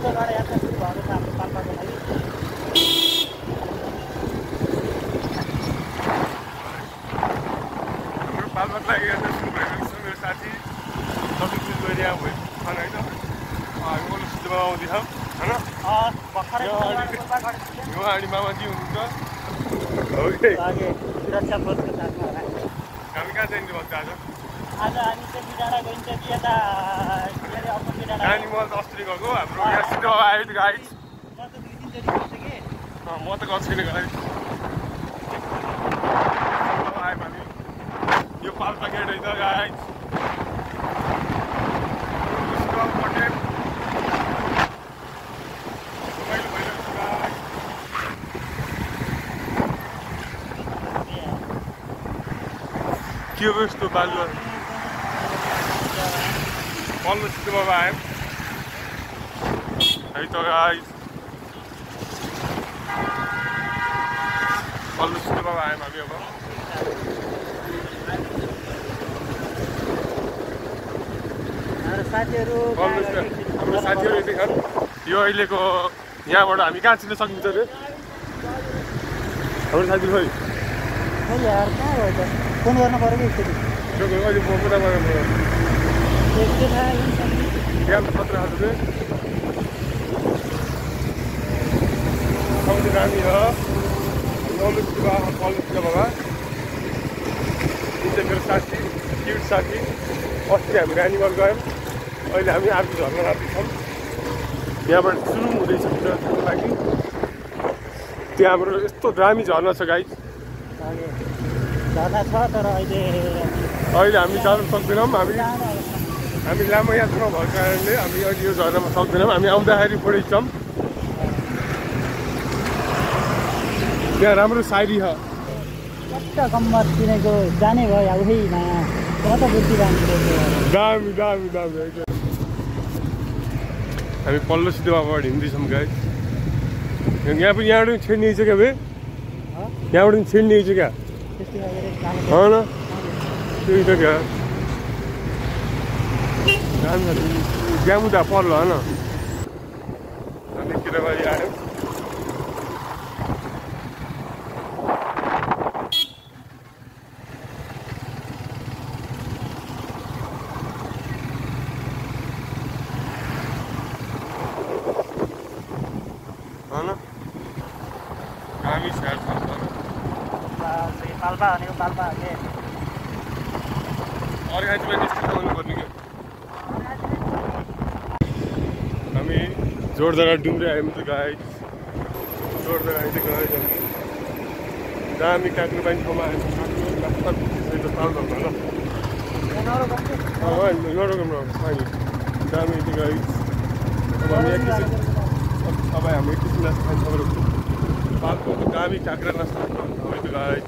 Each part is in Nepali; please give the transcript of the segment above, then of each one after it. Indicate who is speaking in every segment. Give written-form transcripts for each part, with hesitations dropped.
Speaker 1: सिद्धबाट यात्रा सुरु भएको छ हाम्रो पाल्पाको लागि।
Speaker 2: पाल्पाको लागि यात्रा सुरु भएको छ। मेरो साथी सबै गएर यहाँ भयो होइन हामी बोल्नु सिद्धमा आउँदैछौँ होइन। अनि मामाजी हुनुहुन्छ
Speaker 1: सुरक्षा फोर्सको साथमा।
Speaker 2: हामी कहाँ जाने भन्छ आज?
Speaker 1: आज हामी चाहिँ बिडाँडा गइन्छ कि यता
Speaker 2: नानी म त अस्ति गएको हाम्रो यहाँ सिधो आयो नि गाइस।
Speaker 1: म त 2-3 चोटि गइसकेँ।
Speaker 2: म त गएको छैन गाइस। आयो भने यो पाल्पा गेट होइन गाइस। के हो यस्तो बालुवा पल्लो सिद्धोमा आयौँ है त गाइस। पल्लो सिद्धोमा आयौँ हामी अब। हाम्रो साथीहरू देखाउँ यो अहिलेको यहाँबाट हामी कहाँ चिन्न सकिन्छ अरे हाम्रो साथी खोइ
Speaker 1: यार कहाँ भयो त फोन गर्नु पर्यो कि एकचोटि।
Speaker 2: अहिले म कुरा गरेर बिहान खतरा हजुर आउँदै नानी हो कलेजको बाबा जुन चाहिँ मेरो साथी क्युट साथी। अस्ति हामी रानीमल गयौँ अहिले हामी आर्मी झर्न लाग्दैछौँ। यहाँबाट सुरु हुँदैछ भित्रको लागि। त्यहाँ हाम्रो यस्तो दामी झर्ना छ गाइस।
Speaker 1: झर्ना छ तर अहिले
Speaker 2: हामी जान सक्दैनौँ। हामी लामो यात्रा भएको कारणले हामी अहिले यो झर्नामा सक्दैनौँ। हामी आउँदाखेरि पढेछौँ त्यहाँ राम्रो साइडी छ।
Speaker 1: कत्ता गम्मत किनेको जाने भयो अब उही नयाँ म त बुद्धि
Speaker 2: दामी दामी दामी। हामी पल्लो सिद्धोबाट हिँड्दैछौँ गाइस। यहाँ पनि यहाँबाट छिड्ने छ क्या भाइ? यहाँबाट पनि छिड्ने छ क्या होइन? त्यही त क्या ज्यामुदा पर्ल होइन। अनि किराबारी आयो होइन। हामी स्याहार छ
Speaker 1: पाल्पा भनेको पाल्पा
Speaker 2: अर्ग्यानिजमा निश्चित आउनुपर्ने क्या। हामी जोरदार डुम्रे आयौँ त गाइस। जोरदार आइदियो गाइस हामी दामी काट्नु पाइने ठाउँमा आयौँ। ताल धर्नु होइन नरकम पाइने दामी थियो गाइस। अब हामी एकैछिन हाम्रो एकैछिन नास्ता खान्छ तपाईँहरूको पालको दामी काँक्रा नास्ता खान्छ गाइस।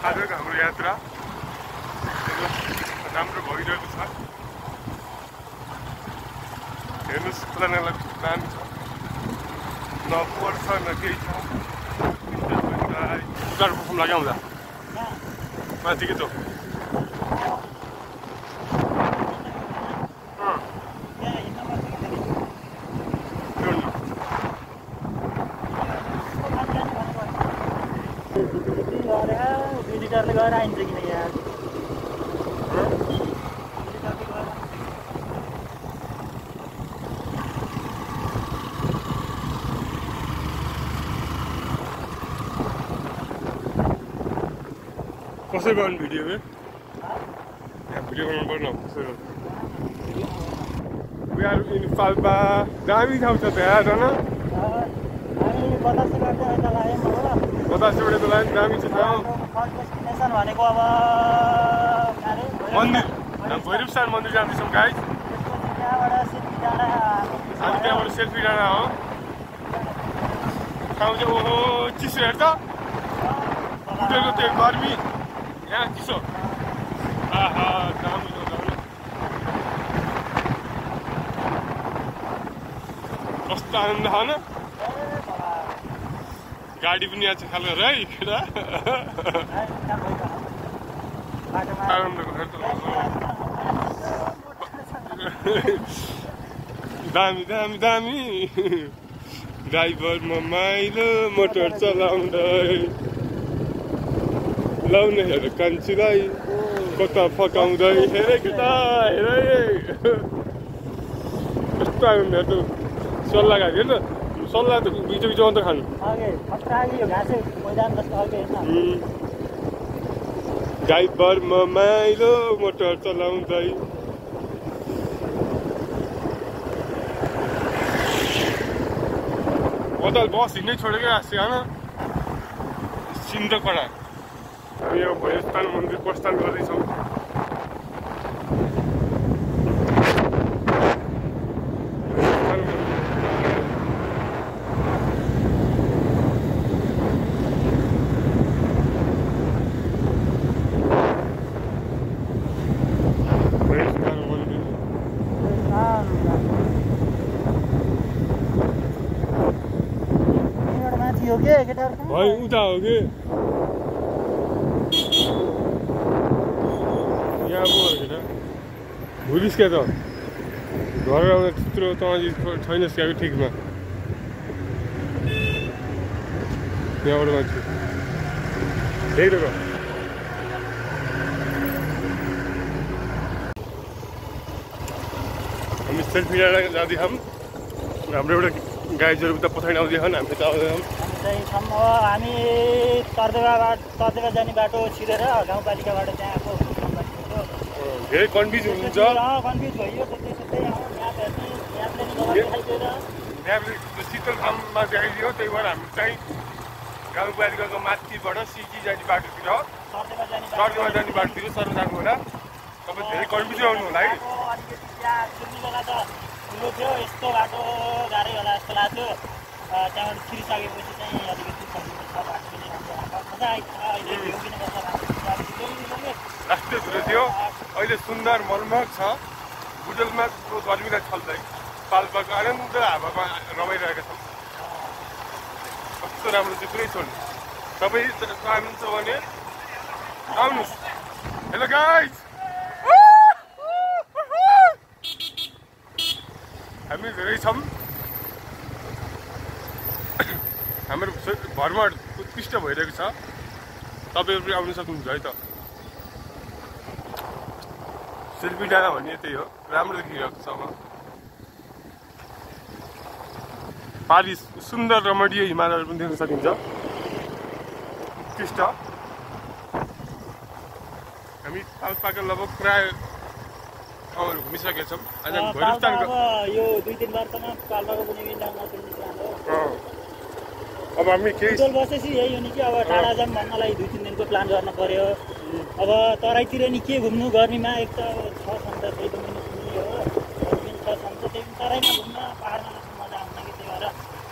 Speaker 2: आजको हाम्रो यात्रा राम्रो भइरहेको छ। हेर्नुहोस् खोलानाला दामी छ न पोहोर छ न केही छ। उतार बस्नु लाग्यो आउँदा माथि के त
Speaker 1: लिटरले गएर आइन्छ किन यार।
Speaker 2: कसरी गर्नु भिडियो यहाँ भिडियो बनाउनु पर्ने कसरी गर्नु? उयोहरू इन पाल्पा दामी ठाउँ छ त्यहाँ होइन। बतासेबाट त लाग्यो दामी छ ठाउँ।
Speaker 1: भनेको अब
Speaker 2: मन्दिर भैरवसार मन्दिर जाँदैछौँ गाइस। हामी त्यहाँबाट सेल्फी डाँडा हो ठाउँ चाहिँ ओहो चिसो हेर्छ उठेको त्यो गर्मी यहाँ चिसो आहा दामी कस्तो आनन्द होइन। गाडी पनि यहाँ चाहिँ खालको है केटा
Speaker 1: बाटोमा
Speaker 2: आनन्दको घर त दामी दामी दामी ड्राइभर माइलो मोटर चलाउँदै लाउने हेर कान्छीलाई कता फकाउँदै हेरे केटा हेरे कस्तो आनन्द त सल्लाह खाएको नि सल्लाह त बिचो बिचोमा त खानु ड्राइभर माइलो मोटर चलाउँदै बदल बस हिँड्नै छोडेकै आसिआन सिन्धकडा हामी यो भैरवस्थान मन्दिर प्रस्थान गर्दैछौँ भाइ उता हो कि यहाँ पो हो केटा भुलिस् क्या त घर आउने त्यत्रो तँ छैनस् क्या ठिकमा यहाँबाट मान्छे देख्दै हामी सेल्फी जाँदैछौँ हाम्रो एउटा गाइजहरू उता पछाडि आउँदैछन् हामी त आउँदैछौँ
Speaker 1: हामी तर्देवा जाने बाटो छिरेर गाउँपालिकाबाट त्यहाँ आएको
Speaker 2: धेरै कन्फ्युज हुनुहुन्छ
Speaker 1: कन्फ्युज भइयो
Speaker 2: म्यापले शीतल धाममा देखाइदियो त्यही भएर हामी चाहिँ गाउँपालिकाको माथिबाट सिकी जाने बाटोतिर सर्देवा जाने बाटोतिर सर्व जानु होला तपाईँ धेरै कन्फ्युज आउनु होला है
Speaker 1: ठुलो थियो यस्तो बाटो गाह्रै होला जस्तो लाग्थ्यो त्यहाँबाट छिरिसकेपछि चाहिँ अलिकति
Speaker 2: राष्ट्रिय धुलो थियो अहिले सुन्दर मनमोहक छ बुटलमा गर्मीलाई छल्दै पाल्पाको आनन्द हावामा रमाइरहेका छौँ कस्तो राम्रो चाहिँ पुरै छोड्नु तपाईँ चाहनुहुन्छ भने आउनुहोस् हेलो गाइज हामी धेरै छौँ हाम्रो भ्रमण उत्कृष्ट भइरहेको छ तपाईँहरू पनि आउनु सक्नुहुन्छ है त सेल्फी डाँडा भन्ने त्यही हो राम्रो देखिरहेको छ अब पारी सुन्दर रमणीय हिमालयहरू पनि देख्न सकिन्छ उत्कृष्ट हामी पाल्पाको लगभग प्राय ठाउँहरू घुमिसकेका छौँ आज हामी भैरवस्थानको
Speaker 1: यो 2-3 वर्षमा पाल्पाको पनि
Speaker 2: अब हामी केही
Speaker 1: बसेपछि यही हो नि कि अब टाढा जाऊँ भन्नलाई 2-3 दिनको प्लान गर्न पर्यो अब तराईतिर नि के घुम्नु गर्मीमा एक त छ सन्त त्यही त पनि सुन्ने हो गर्मी छ सन्त त्यही तराईमा घुम्न पाहाडमा बस्नु मजा आउँछ कि त्यही भएर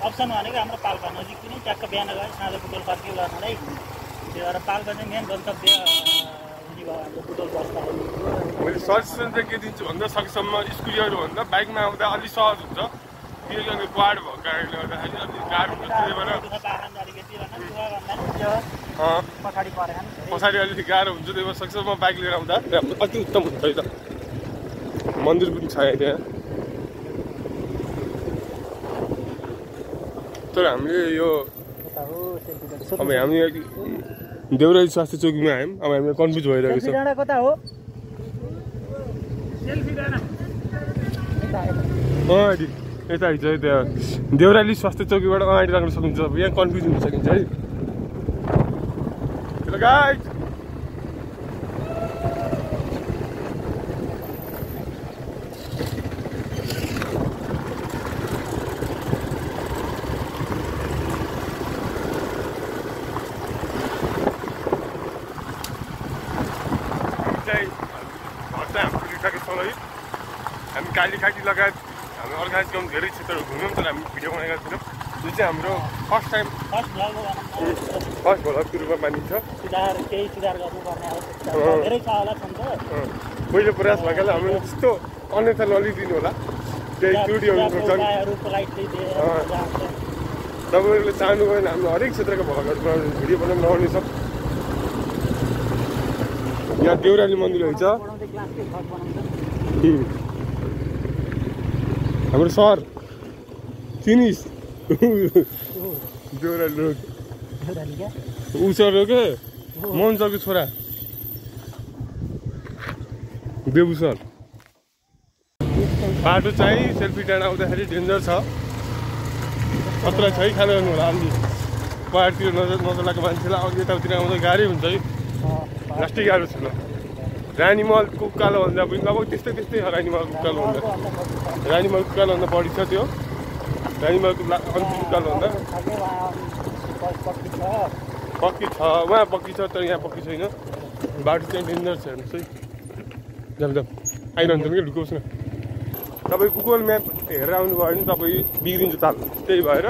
Speaker 1: अप्सन भनेको हाम्रो पाल्पा नजिक पनि ट्याक्क बिहान गएर साँझ बुटोल फर्कियो गर्नलाई त्यही भएर पाल्पा चाहिँ मेन गन्तव्य हुने भयो हाम्रो बुटोल बस्दा
Speaker 2: मैले सजेसन चाहिँ के दिन्छु भन्दा सकेसम्म स्कुलहरू भन्दा बाइकमा आउँदा अलिक सहज हुन्छ यो पाहाड भएको कारणले गर्दाखेरि अलिक गाह्रो हुन्छ त्यही भएर पछाडि अलिक गाह्रो हुन्छ त्यही भएर सकेसम्म बाइक लिएर आउँदा अति उत्तम हुन्छ है त मन्दिर पनि छ त्यहाँ तर हामीले यो अब हामी देउराली स्वास्थ्य चौकीमा आयौँ अब हामीलाई कन्फ्युज भइरहेको छ
Speaker 1: कता हो
Speaker 2: यता आइज त्यहाँ देउराली स्वास्थ्य चौकीबाट अगाडि राख्न सकिन्छ यहाँ कन्फ्युज हुन सकिन्छ है हेलो गाइज हामी कालीखाटी लगायत हामी अर्गानाइज गर्नु धेरै क्षेत्रहरू घुम्यौँ तर हामी भिडियो बनाएका छैनौँ यो चाहिँ हाम्रो फर्स्ट भ्लगको रूपमा मानिन्छ पहिलो प्रयास भएकाले हामीले त्यस्तो अन्यथा नलिदिनु होला केही त्रुटिहरू सक्छन् तपाईँहरूले चाहनुभयो भने हाम्रो हरेक क्षेत्रका भ्लगहरू बनाउने भिडियो बनाउनु नआउने छ यहाँ देउराली मन्दिर रहेछ हाम्रो सर चिनिस देउराली रोड ऊ सर हो के मोहन सरको छोरा देबु सर बाटो चाहिँ सेल्फी डाँडा आउँदाखेरि डेन्जर छ खतरा छ है खाना गर्नु होला अलि पहाडतिर नजलाएको मान्छेलाई अघि यताउतिर आउँदा गाह्रै हुन्छ है लास्टै गाह्रो छ रानीमहलको उकालो भन्दा पनि लगभग त्यस्तै हो रानीमहलको उकालो भन्दा रानीमहलको उकालो भन्दा बढी छ त्यो रानीमहलको अन्तिम उकालो भन्दा पक्की छ उहाँ पक्की छ तर यहाँ पक्की छैन बाटो चाहिँ डेन्जर छ हेर्नुहोस् है जाम आइरहन्छ कि लुकोस् न तपाईँ गुगल म्याप हेरेर आउनुभयो भने तपाईँ बिग्रिन्छ ताल त्यही भएर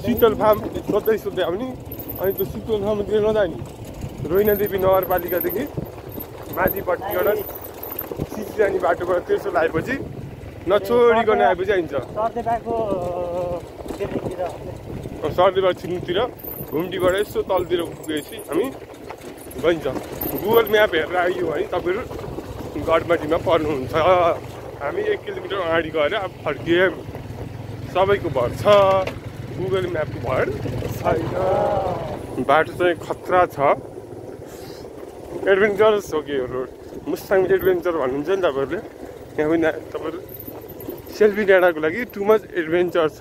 Speaker 2: शीतल फार्म सोध्दै आउने अनि त्यो शीतल फार्मतिर नजाने रोइनादेवी नगरपालिकादेखि माथिपट्टिबाट सिसी जाने बाटोबाट तेर्सो आएपछि नछोडिकन आएपछि आइन्छ सर्देबाट छिन्नुतिर घुम्टीबाट यसो तलतिर पुगेपछि हामी गइन्छ गुगल म्याप हेरेर आइयो भने तपाईँहरू गडमाटीमा पर्नुहुन्छ हामी 1 किलोमिटर अगाडि गएर अब फर्किए सबैको भर छ गुगल म्यापको भर छैन बाटो चाहिँ खतरा छ एडभेन्चरस हो कि यो रोड मुस्ताङ एडभेन्चर भन्नुहुन्छ नि तपाईँहरूले यहाँ पनि तपाईँहरू सेल्फी डाँडाको लागि टु मच एडभेन्चर छ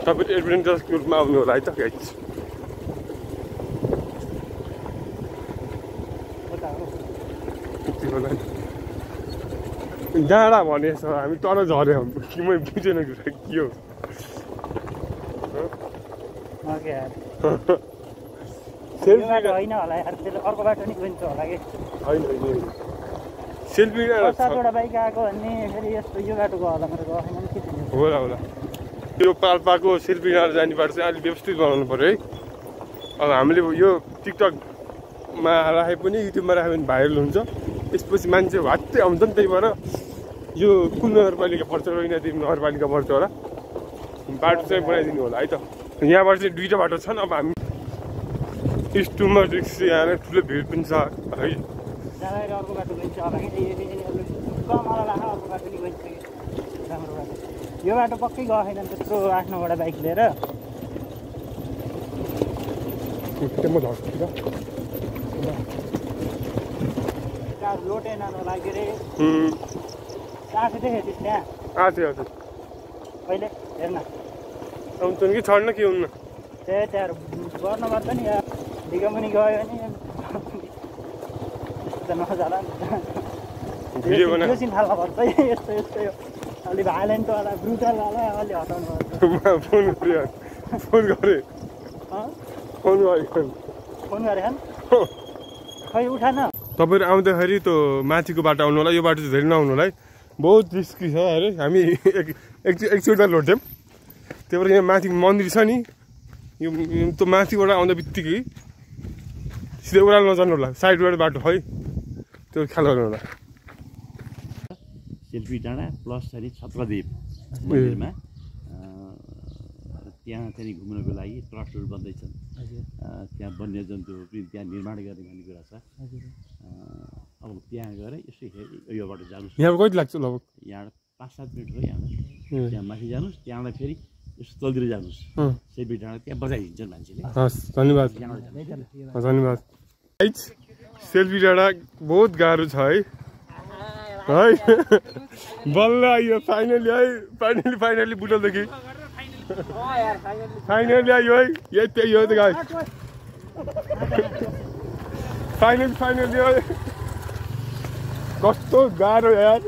Speaker 2: तपाईँहरू एडभेन्चरको रूपमा आउनु होला है त गाइज डाँडा भनेछ हामी तर झऱ्यौँ कि मै बुझेन कुरा के हो सेल्फी होला त्यो पाल्पाको सेल्फी डाँडा जाने बाटो चाहिँ अलिक व्यवस्थित बनाउनु पऱ्यो है अब हामीले यो टिकटकमा राखे पनि युट्युबमा राख्यो भने भाइरल हुन्छ त्यसपछि मान्छे भात्तै आउँछ नि त्यही भएर यो कुन नगरपालिका पर्छ रोइनादेवी नगरपालिका पर्छ होला बाटो चाहिँ बनाइदिनु होला है त यहाँबाट चाहिँ 2टा बाटो छन् अब हामी स्टुममा रिक्स यहाँ ठुलो भिड पनि छ है
Speaker 1: यो बाटो पक्कै गएको छैन त्यत्रो 8-9वटा बाइक लिएर लोटे नानो लाग्यो रे आएको देखेँ त्यहाँ
Speaker 2: आएको
Speaker 1: कहिले हेर्न
Speaker 2: आउँछ कि छड्न के हुन्न
Speaker 1: त्यही त्यहाँ गर्न पर्छ नि यहाँ ढिगमुनि गयो भने नजाला
Speaker 2: भिडियो बनाएको
Speaker 1: सिन थाल्न पर्छ यस्तो अलि भाइलेन्टवाला ब्रुटलवाला अलि हटाउनु पर्छ
Speaker 2: फोन गरे
Speaker 1: खै उठान
Speaker 2: तपाईँहरू आउँदाखेरि त्यो माथिको बाटो आउनु होला यो बाटो चाहिँ धेरै नआउनु होला है बहुत रिस्की छ अरे हामी एकचोटि लोट्यौँ त्यही भएर यहाँ माथि मन्दिर छ नि यो त्यो माथिबाट आउँदा बित्तिकै सिधै ओह्रालो नजानु होला साइडबाट बाटो है त्यो ख्याल गर्नु होला
Speaker 3: सेल्फी डाँडा प्लस चाहिँ छत्रदेव मन्दिरमा त्यहाँ चाहिँ घुम्नको लागि ट्रकहरू बन्दैछन् त्यहाँ वन्यजन्तुहरू पनि त्यहाँ निर्माण गर्ने भन्ने कुरा छ अब त्यहाँ गएर यसो यो बाटो जानुहोस्
Speaker 2: यहाँ कति लाग्छ लगभग
Speaker 3: यहाँ 5-7 मिनट हो यहाँ त्यहाँ माथि जानुहोस् त्यहाँबाट फेरि यसो तलतिर जानुहोस् सेल्फी डाँडा त्यहाँ बजाइदिन्छन् मान्छेले
Speaker 2: हस् धन्यवाद धन्यवाद सेल्फी डाँडा बहुत गाह्रो छ है बल्ल आइयो फाइनली है फाइनली बुटलदेखि फाइनली आयो है यही त्यही हो त गाइस फाइनली है कस्तो गाह्रो यार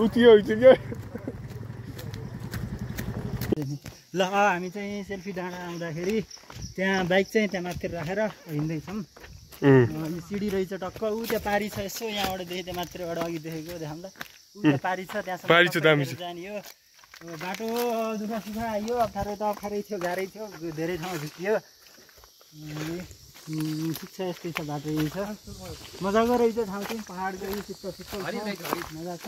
Speaker 2: उतियो हुन्छ के
Speaker 1: ल हामी चाहिँ सेल्फी डाँडा आउँदाखेरि त्यहाँ बाइक चाहिँ त्यहाँ माथि राखेर हिँड्दैछौँ यो सिडी रहेछ टक्क ऊ त्यहाँ पारी छ यसो यहाँबाट देखेँ त्यहाँ मात्रैबाट अघि देखेको देखाउँदा ऊ त्यहाँ पारी छ त्यहाँसम्म जाने हो बाटो दुःख सुख आयो अप्ठ्यारो त अप्ठ्यारै थियो गाह्रै थियो धेरै ठाउँ झुकियो ठिक छ यस्तै छ बाटो यही छ मजाको रहेछ ठाउँ चाहिँ पहाडको शीतल मजा छ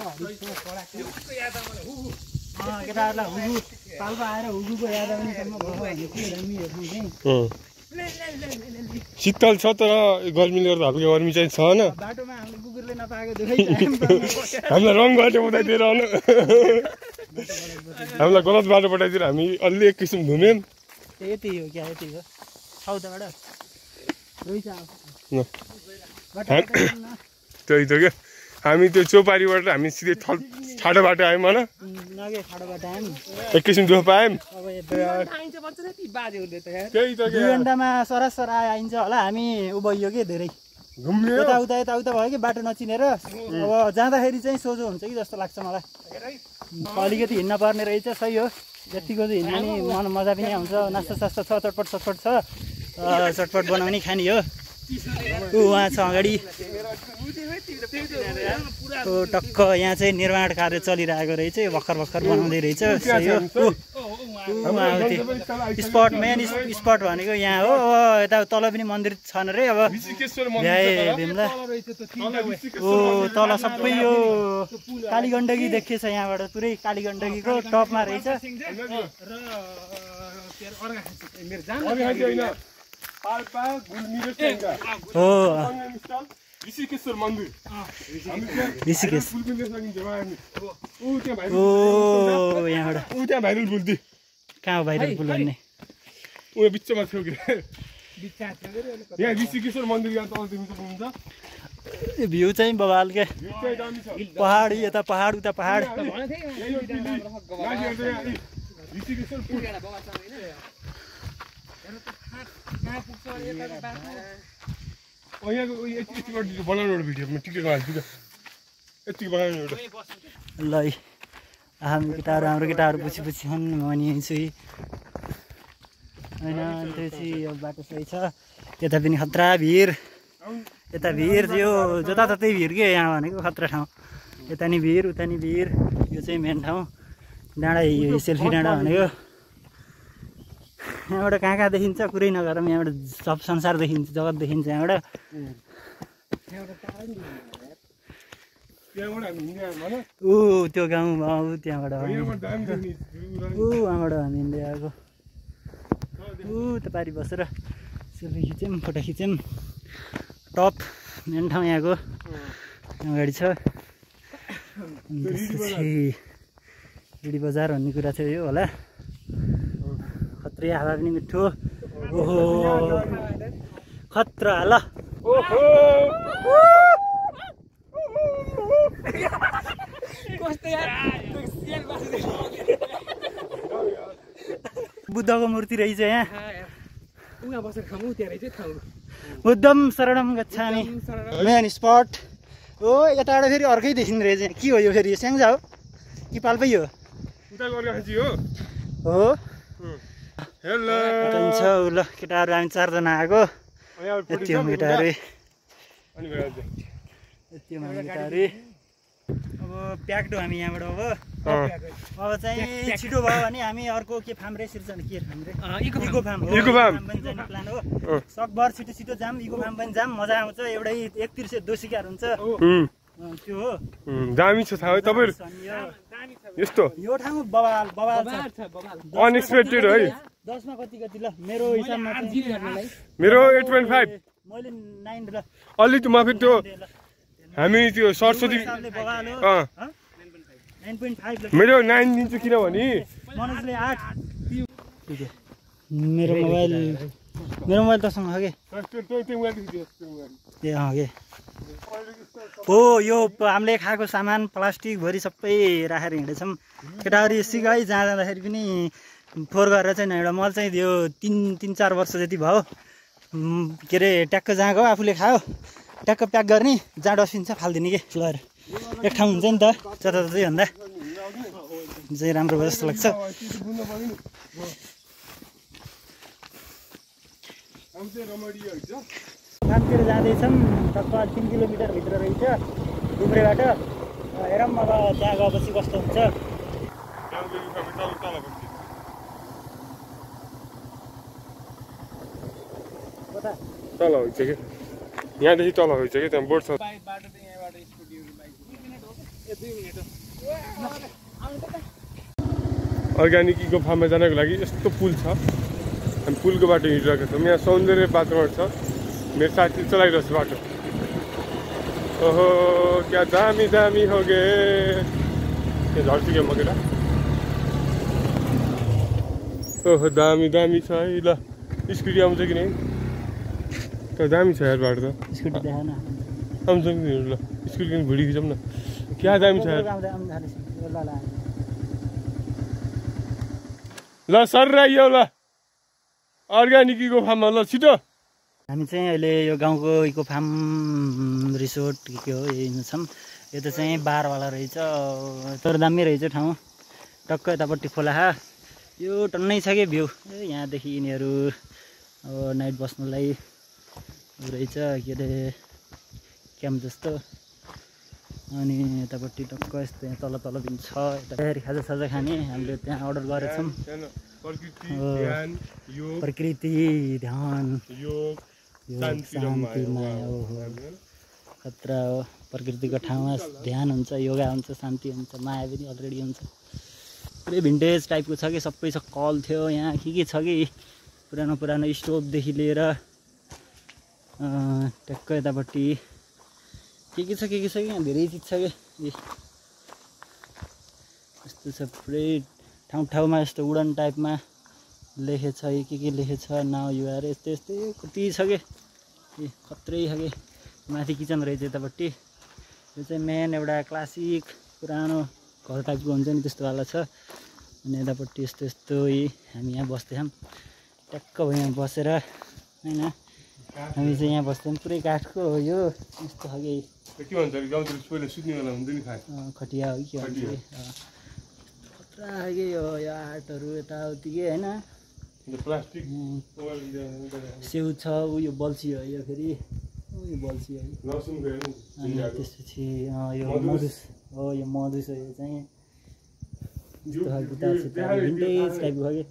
Speaker 1: केटाहरूलाई हुगु पाल्पा आएर हुगुको याद पनि सम्म भयो भने के हामी हेर्नु चाहिँ
Speaker 2: शीतल छ तर गर्मीले गर्दा हल्का गर्मी चाहिँ छैन
Speaker 1: बाटोमा हामीले कुकुरले नपाएको देखाइ
Speaker 2: हामीलाई रङ बाटो बताइदिएर आउनु हामीलाई गलत बाटो पठाइदिएर हामी अलि एक किसिम घुम्यौँ
Speaker 1: यति हो क्या यति हो सौदाबाट रोइछ
Speaker 2: त्यही त क्या हामी त्यो चौपारीबाट हामी सिधै छाडो बाटो आयौँ होइन एक किसिम दुःख पायौँ त्यही त
Speaker 1: 2 घन्टामा सरासर आइन्छ होला हामी उभइयो कि धेरै
Speaker 2: घुम्यो
Speaker 1: यता भयो कि बाटो नचिनेर अब जाँदाखेरि चाहिँ सोझो हुन्छ कि जस्तो लाग्छ मलाई अलिकति हिँड्न पर्ने रहेछ सही हो जतिको चाहिँ हिँड्नु नि मन मजा पनि आउँछ नास्ता सास्ता छ चटपट सटपट छ चटपट बनाउने खाने हो उहाँ छ अगाडि टक्क यहाँ चाहिँ निर्माण कार्य चलिरहेको रहेछ भर्खर बनाउँदै रहेछ सही हो स्पट मेन स्पट भनेको यहाँ हो यता तल पनि मन्दिर छन् रे अब भीमला ओ तल सबै यो कालीगण्डकी देखिएछ यहाँबाट पुरै कालीगण्डकीको टपमा रहेछ
Speaker 2: ऋषिकेश्वर मन्दिर
Speaker 1: ऋषिकेश ओ यहाँबाट
Speaker 2: त्यहाँ भाइरल पुल दिए
Speaker 1: कहाँ हो भाइरल पुल भन्ने
Speaker 2: उयो बिचमा थियो कि यहाँ ऋषिकेश्वर मन्दिर यहाँ तल देख्नु सक्नुहुन्छ
Speaker 1: भ्यू चाहिँ बवाल के पहाड यता पहाड उता पहाड
Speaker 2: ऋषिकेश्वर पुल यतिबाट बनाउनु एउटा भिडियो टिकटक हाल्छु क्या यति बनाउनु एउटा
Speaker 1: ल हाम्रो केटाहरू पछि छन् म नि छु होइन त्यो चाहिँ अब बाटो सही छ त्यता पनि खतरा भिड यता भिड यो जताततै भिड के यहाँ भनेको खतरा ठाउँ यता नि भिड उता नि भिड यो चाहिँ मेन ठाउँ डाँडा यो सेल्फी डाँडा भनेको यहाँबाट कहाँ देखिन्छ कुरै नगरौँ यहाँबाट सब संसार देखिन्छ जगत देखिन्छ यहाँबाट ऊ त्यो गाउँ त्यहाँबाट उहाँबाट हामी हिँड्दै आएको ऊ त पारि बसेर सेल्फी खिच्यौँ फोटो खिच्यौँ टप मेन ठाउँ यहाँको अगाडि छ त्यसपछि बिडी बजार भन्ने कुरा थियो यो होला खत्रै हावा पनि मिठो ओहो खतरा ल बुद्धको मूर्ति रहेछ यहाँ बुद्धम शरणम गच्छामि मेन स्पट हो यताबाट फेरि अर्कै देखिने रहेछ के हो यो फेरि स्याङ्जा हो कि पाल्पै हो हो ल केटाहरू हामी 4 जना आएको यति हो केटाहरू अब प्याक्ड हो हामी यहाँबाट अब चाहिँ छिटो भयो भने हामी अर्को के फार्म रे सिर्जना के फार्म रे इको फार्म पनि जाने प्लान हो सकभर छिटो जाम इको फार्म पनि जाम मजा आउँछ एउटै एक तिर्से दोसिकार हुन्छ त्यो हो
Speaker 2: दामी छ थाहा तपाईहरु यस्तो
Speaker 1: यो ठाउँ बवाल छ
Speaker 2: अनएक्सपेक्टेड है
Speaker 1: 10 मा कति ल मेरो हिसाबमा
Speaker 2: मेरो 8.5
Speaker 1: मैले 9 ल
Speaker 2: अलि त माफि त्यो हामी त्यो सरस्वती
Speaker 1: 9.5
Speaker 2: मेरो 9 दिन्छु किनभने
Speaker 1: मनोजले 8 मेरो मोबाइल तसँग हो के ए हो के हो यो हामीले खाएको सामान प्लास्टिक भरि सबै राखेर हिँडेछौँ केटाहरू सिकाइ जाँदाखेरि पनि फोहोर गरेर चाहिँ एउटा मल चाहिँ दियो 3-4 वर्ष जति भयो के अरे ट्याक्क जहाँ गयो आफूले खायो ट्याक्क प्याक गर्ने जहाँ डस्टबिन छ फालिदिने के लगाएर एक ठाउँ हुन्छ नि त जताततै भन्दा चाहिँ राम्रो भयो जस्तो लाग्छ कामतिर जाँदैछौँ टक्क 3 किलोमिटर भित्र रहेछ डुब्रेबाट हेरौँ अब त्यहाँ गएपछि कस्तो हुन्छ
Speaker 2: तल हुन्छ कि यहाँदेखि तल हुन्छ कि त्यहाँ बोर्ड छ अर्ग्यानिक इको फार्ममा जानको लागि यस्तो पुल छ। हामी पुलको बाटो हिँडिरहेको छौँ। यहाँ सौन्दर्य वातावरण छ। मेरो साथी चलाइरहेको छ बाटो। ओहो क्या दामी दामी हो गे। यहाँ झर्छु मकेर। ओहो दामी दामी छ है। ल स्कुटी आउँछ कि नै तर दामी छ यार बाटो त।
Speaker 1: स्कुटी देखा न
Speaker 2: आउँछ कि ल स्कुटी किन भिडियो खिचौँ न। क्या दामी छ यार। ल सर आइयो ल अर्ग्यानिक इको फार्ममा ल छिटो।
Speaker 1: हामी चाहिँ अहिले यो गाउँको इको फार्म रिसोर्ट के हो यही छौँ। यो त चाहिँ बारवाला रहेछ तर दामी रहेछ ठाउँ। टक्क यतापट्टि खोला यो टन्नै छ कि भ्यू यहाँदेखि यिनीहरू अब नाइट बस्नुलाई रहेछ के अरे क्याम्प जस्तो। अनि यतापट्टि टक्क यस्तो यहाँ तल तल पनि छ। यता खाजासाजा खाने हामीले त्यहाँ अर्डर गरेछौँ। प्रकृति ध्यान योग शान्ति माया खतरा हो। प्रकृतिको ठाउँमा ध्यान हुन्छ, योगा हुन्छ, शान्ति हुन्छ, माया पनि अलरेडी हुन्छ। पुरै भिन्टेज टाइपको छ कि सबै छ। कल थियो यहाँ के छ कि पुरानो पुरानो स्टोभदेखि लिएर टक्क यतापट्टि के छ कि यहाँ धेरै चिज छ कि यस्तो छ। पुरै ठाउँ ठाउँमा यस्तो वुडन टाइपमा लेखेछ के लेखेछ नाउ युआर यस्तै यस्तै कति छ कि खत्रै छ कि। माथि किचन रहेछ यतापट्टि। यो चाहिँ मेन एउटा क्लासिक पुरानो घर टाइपको हुन्छ नि त्यस्तोवाला छ। अनि यतापट्टि यस्तो यस्तो हामी यहाँ बस्थ्यौँ ट्याक्क भयो यहाँ बसेर होइन। हामी चाहिँ यहाँ बस्थ्यौँ पुरै काठको हो यो यस्तो खालको
Speaker 2: के भन्छ गाउँतिर पहिला सुत्नेवाला हुन्छ नि
Speaker 1: खटिया हो कि भन्छ खतरा खालको यो आर्टहरू यताउति के होइन।
Speaker 2: प्लास्टिक
Speaker 1: सेउ छ उयो बल्छी हो यो फेरि यो बल्छी हो। अनि त्यसपछि यो मधुस हो यो मधुस हो यो चाहिँ यस्तो खालको भिन्टेज टाइपको हो कि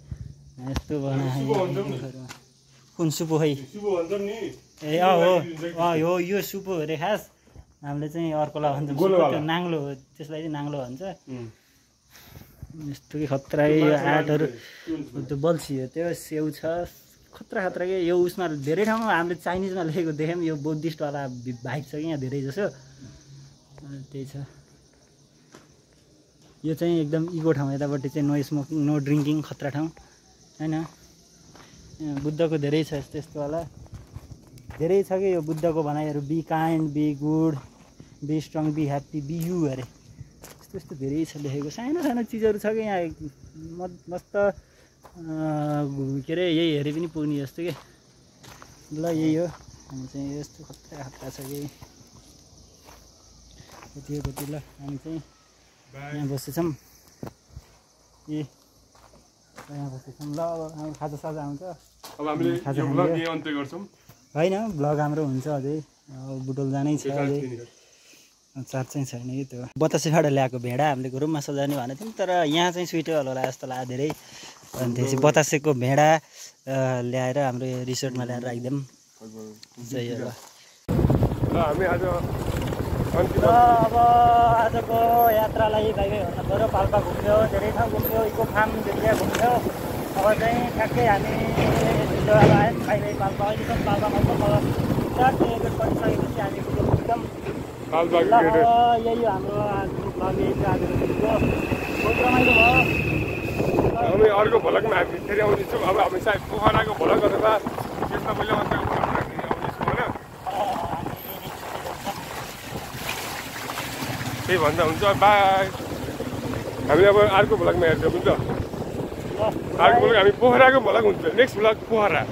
Speaker 1: यस्तो बनायो। कुन सुपो खै ए हो यो यो सुपो अरे खास हामीले चाहिँ अर्कोलाई भन्छ त्यो नाङ्लो हो त्यसलाई चाहिँ नाङ्लो भन्छ। यस्तो कि खतरा यो आर्टहरू त्यो बल्छी हो त्यो सेउ छ खतरा खतरा के। यो उसमा धेरै ठाउँमा हामीले चाइनिजमा लेखेको देख्यौँ यो बुद्धिस्टवाला भाइब छ कि यहाँ धेरै जसो त्यही छ। यो चाहिँ एकदम इको ठाउँ। यतापट्टि चाहिँ नो स्मोकिङ नो ड्रिङ्किङ खतरा ठाउँ होइन। बुद्धको धेरै छ यस्तो यस्तोवाला धेरै छ कि यो बुद्धको भनाइहरू be kind be good be strong be happy be you अरे यस्तो यस्तो धेरै छ लेखेको। सानो सानो चिजहरू छ कि यहाँ मस्त के अरे यही हेरे पनि पुग्ने जस्तो कि। ल यही हो हामी चाहिँ यस्तो खतरा खतरा छ कि कति हो कति। ल हामी चाहिँ यहाँ बसेछौँ यहाँ बसेछौँ। ल अब खाजा साजा आउँछ
Speaker 2: अब हामीले यो ब्लग यही अन्त्य गर्छौँ
Speaker 1: होइन। ब्लग हाम्रो हुन्छ अझै बुटोल जानै छ अझै चार्ज चाहिँ छैन कि त्यो बतासेबाट ल्याएको भेडा हामीले रुममा सजाउने भनेको थियौँ तर यहाँ चाहिँ सुइटेबल होला जस्तो लाग्यो धेरै। अनि त्यसपछि बतासेको भेडा ल्याएर हाम्रो रिसोर्टमा ल्याएर राखिदिउँ सही हो।
Speaker 2: ल हामी आज
Speaker 1: अब आजको यात्रालाई भाइ भाइ भन्नु पऱ्यो। पाल्पा घुम्यो धेरै ठाउँ घुम्यो इको फार्म देखिया घुम्यो। अब चाहिँ ठ्याक्कै हामी आयौँ भाइ भाइ पाल्पा अहिलेसम्म पाल्पामा छौँ। अब चार्ट एकेट परिसकेपछि हामी पुग्छौँ। यही हो हाम्रो ब्लग यही छ आजको दिनको। बहुत रमाइलो भयो।
Speaker 2: हामी अर्को भ्लगमा हामी फेरि आउँदैछौँ। अब हामी सायद पोखराको भ्लग अथवा त्यसमा पहिला आउँदैछौँ होइन। त्यही भन्दा हुन्छ बाई। हामी अब अर्को भ्लगमा हेर्छौँ हुन्छ। अर्को भ्लग हामी पोखराको भ्लग हुन्छ। Next vlog Pokhara.